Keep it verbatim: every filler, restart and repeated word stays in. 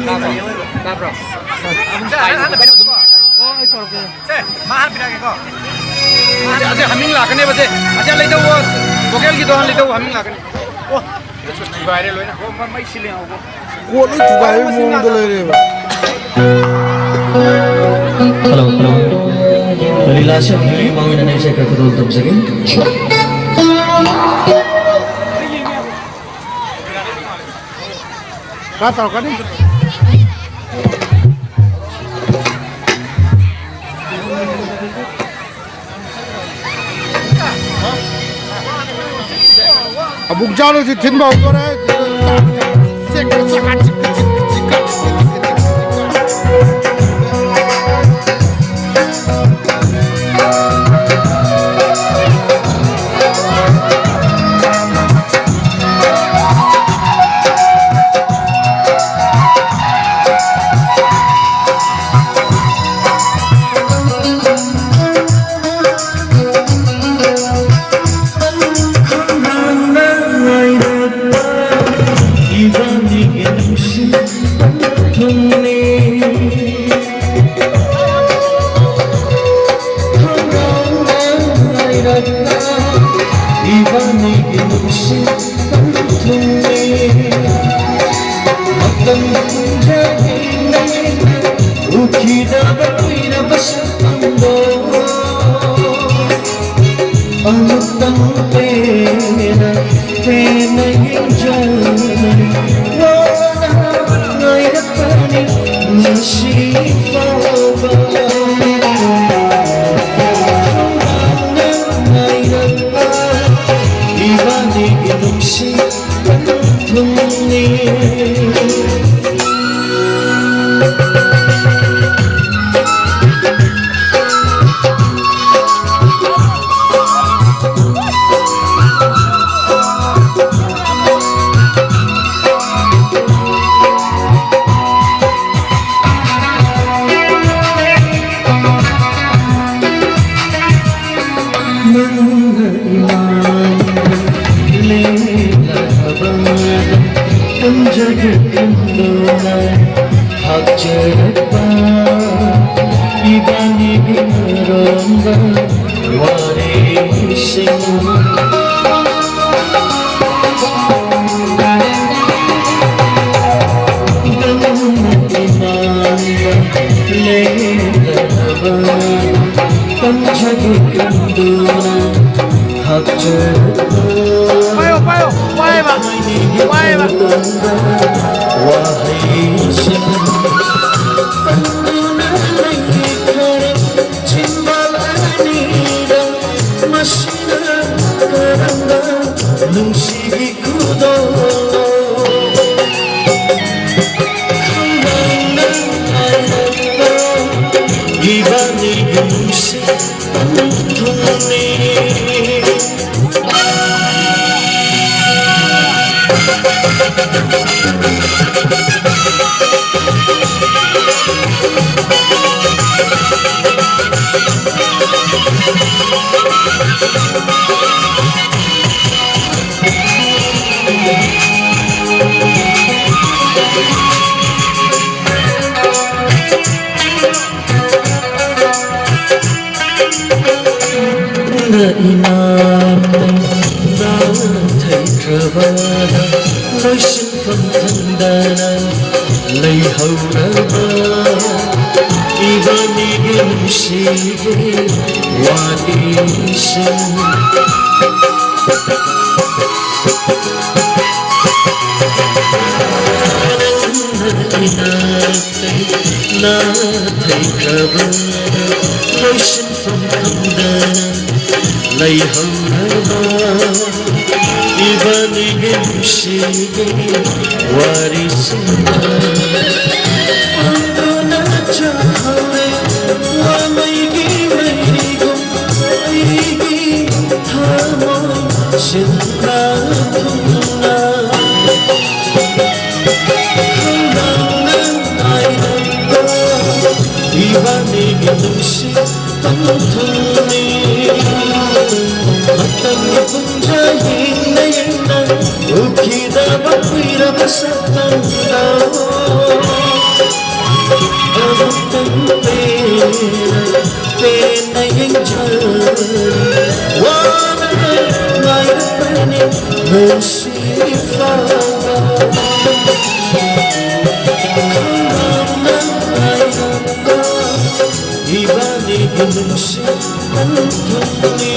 ꯇꯥꯕ꯭ꯔꯣ? ꯇꯥꯕ꯭ꯔꯣ? ꯁꯦ, ꯍꯥꯟꯅ ꯀꯩꯅꯣ ꯑꯗꯨꯝ, ꯑꯣ, ꯑꯩ ꯇꯧꯔꯛꯀꯦ꯫ ꯁꯦ, ꯃꯥ ꯍꯥꯟꯅ ꯄꯤꯔꯛꯑꯒꯦꯀꯣ꯫ ꯑꯁꯤ, ꯑꯁꯤ ꯍꯃꯤꯡ ꯂꯥꯛꯀꯅꯦꯕ, ꯁꯦ꯫ ꯑꯁꯤ ꯂꯩꯗꯧꯕ, vocalꯒꯤꯗꯣ ꯍꯥꯟꯅ ꯂꯩꯗꯧꯕ, ꯍꯃꯤꯡ ꯂꯥꯛꯀꯅꯤ꯫ ꯑꯣ, ꯊꯨꯒꯥꯏꯔꯦ ꯂꯣꯏꯅ꯫ ꯑꯣ, ꯃ-, ꯃꯩ ꯁꯤꯜꯂꯦ, ꯌꯦꯡꯉꯣ꯫ ꯀꯣꯠ ꯂꯣꯏ ꯊꯨꯒꯥꯏꯕꯒꯤ ꯃꯑꯣꯡꯗ ꯂꯩꯔꯦꯕ꯫ Hello, hello. ꯂꯤꯂꯥꯁꯤ ꯍꯧꯗ꯭ꯔꯤꯉꯩ ꯃꯃꯥꯡ ꯑꯣꯏꯅ ꯑꯩꯁꯦ ꯈꯔ ꯈꯨꯗꯣꯜ ꯇꯝꯖꯒꯦ꯫ ꯈꯔ ꯇꯧꯔꯛꯀꯅꯤ꯫ ꯑꯕꯨꯡ ꯆꯥꯎꯅꯁꯨ ꯊꯤꯟꯕ ꯍꯧꯗꯣꯔꯦ꯫ ꯏꯕꯥꯅꯤꯒꯤ ꯅꯨꯡꯁꯤ ꯄꯟꯊꯨꯡꯅꯤ꯫ ꯃꯇꯝ ꯄꯨꯝꯖꯥꯒꯤ ꯅꯪꯅ ꯎꯈꯤꯗꯕ ꯀꯨꯏꯔꯕ ꯁꯛꯇꯝꯗꯣ ꯑꯃꯨꯛꯇꯪ ꯄꯦꯟꯅ, ꯄꯦꯟꯅ ꯌꯦꯡꯖꯅꯤꯡ ꯋꯥꯅ ꯉꯥꯏꯔꯛꯄꯅꯤ ꯉꯁꯤ ꯐꯥꯎꯕ꯫ ꯏꯕꯥꯅꯤꯒꯤ ꯅꯨꯡꯁꯤ ꯊꯨꯡꯅꯤ꯫ ꯅꯪꯅ ꯏꯃꯥꯡꯗ ꯂꯦꯞꯂꯒ ꯈꯟꯗꯨꯅ ꯊꯥꯛꯆꯔꯛꯄ ꯏꯕꯥꯅꯤꯒꯤ ꯃꯔꯣꯟꯗ ꯋꯥꯔꯤꯁꯤꯡ꯫ ꯅꯪꯅ ꯏꯃꯥꯡꯗ ꯂꯦꯡꯗꯅꯕ ꯇꯝꯖꯒꯦ ꯈꯟꯗꯨꯅ ꯊꯥꯛꯆꯔꯛꯄ ꯄꯥꯏꯌꯣ, ꯄꯥꯏꯌꯣ, ꯄꯥꯏꯌꯦꯕ, ꯄꯥꯏꯌꯦꯕ꯫ ꯋꯥꯍꯩꯁꯤꯡ ꯇꯝꯗꯨꯅ ꯂꯩꯈꯔꯦ ꯆꯤꯝꯕꯥꯜ ꯑꯅꯤꯗ꯫ ꯃꯁꯤꯅ ꯀꯔꯝꯕ ꯅꯨꯡꯁꯤꯒꯤ ꯈꯨꯗꯣꯜꯅꯣ? ꯈꯪꯍꯧꯅ ꯍꯥꯏꯔꯛꯄ ꯏꯕꯥꯅꯤꯒꯤ ꯅꯨꯡꯁꯤ ꯄꯟꯊꯨꯡꯅꯤ꯫ ꯅꯪꯅ ꯏꯅꯥꯛꯇ ꯅꯥꯊꯩꯈ꯭ꯔꯕꯗ ꯂꯣꯏꯁꯤꯟꯐꯝ ꯈꯪꯗꯅ ꯂꯩꯍꯧꯔꯕ ꯏꯕꯥꯅꯤꯒꯤ ꯅꯨꯡꯁꯤꯒꯤ ꯋꯥꯔꯤꯁꯤꯡ꯫ ꯅꯪꯅ ꯏꯅꯥꯛꯇ ꯅꯥꯊꯩꯈ꯭ꯔꯕꯗ ꯂꯣꯏꯁꯤꯟꯐꯝ ꯈꯪꯗꯅ ꯂꯩꯍꯧꯔꯕ ꯏꯕꯥꯅꯤꯒꯤ ꯅꯨꯡꯁꯤꯒꯤ ꯋꯥꯔꯤꯁꯤꯡꯗ ꯍꯥꯡꯗꯨꯅ ꯆꯥꯍꯧꯔꯦ ꯋꯥꯃꯩꯒꯤ ꯃꯩꯔꯤꯒꯨꯝ ꯑꯩꯒꯤ ꯊꯃꯣꯏ ꯁꯤꯟꯕ ꯊꯨꯡꯅ꯫ ꯈꯪꯍꯧꯅ ꯍꯥꯏꯔꯛꯄ ꯏꯕꯥꯅꯤꯒꯤ ꯅꯨꯡꯁꯤ ꯄꯟꯊꯨꯡꯅꯤ꯫ ꯃꯇꯝꯒꯤ ꯄꯨꯡꯖꯥ ꯌꯦꯡꯅ ꯌꯦꯡꯅ ꯎꯈꯤꯗꯕ ꯀꯨꯏꯔꯕ ꯁꯛꯇꯝꯗꯣ ꯑꯃꯨꯛꯇꯪ ꯄꯦꯟꯅ, ꯄꯦꯟꯅ ꯌꯦꯡꯖꯔꯨ꯫ ꯋꯥꯅ ꯉꯥꯏꯔꯛꯄꯅꯤ ꯅꯨꯡꯁꯤꯕ꯫ ꯈꯪꯂꯝꯅ ꯉꯥꯏꯔꯛꯄ ꯏꯕꯥꯅꯤꯒꯤ ꯅꯨꯡꯁꯤ ꯄꯟꯊꯨꯡꯅꯤ꯫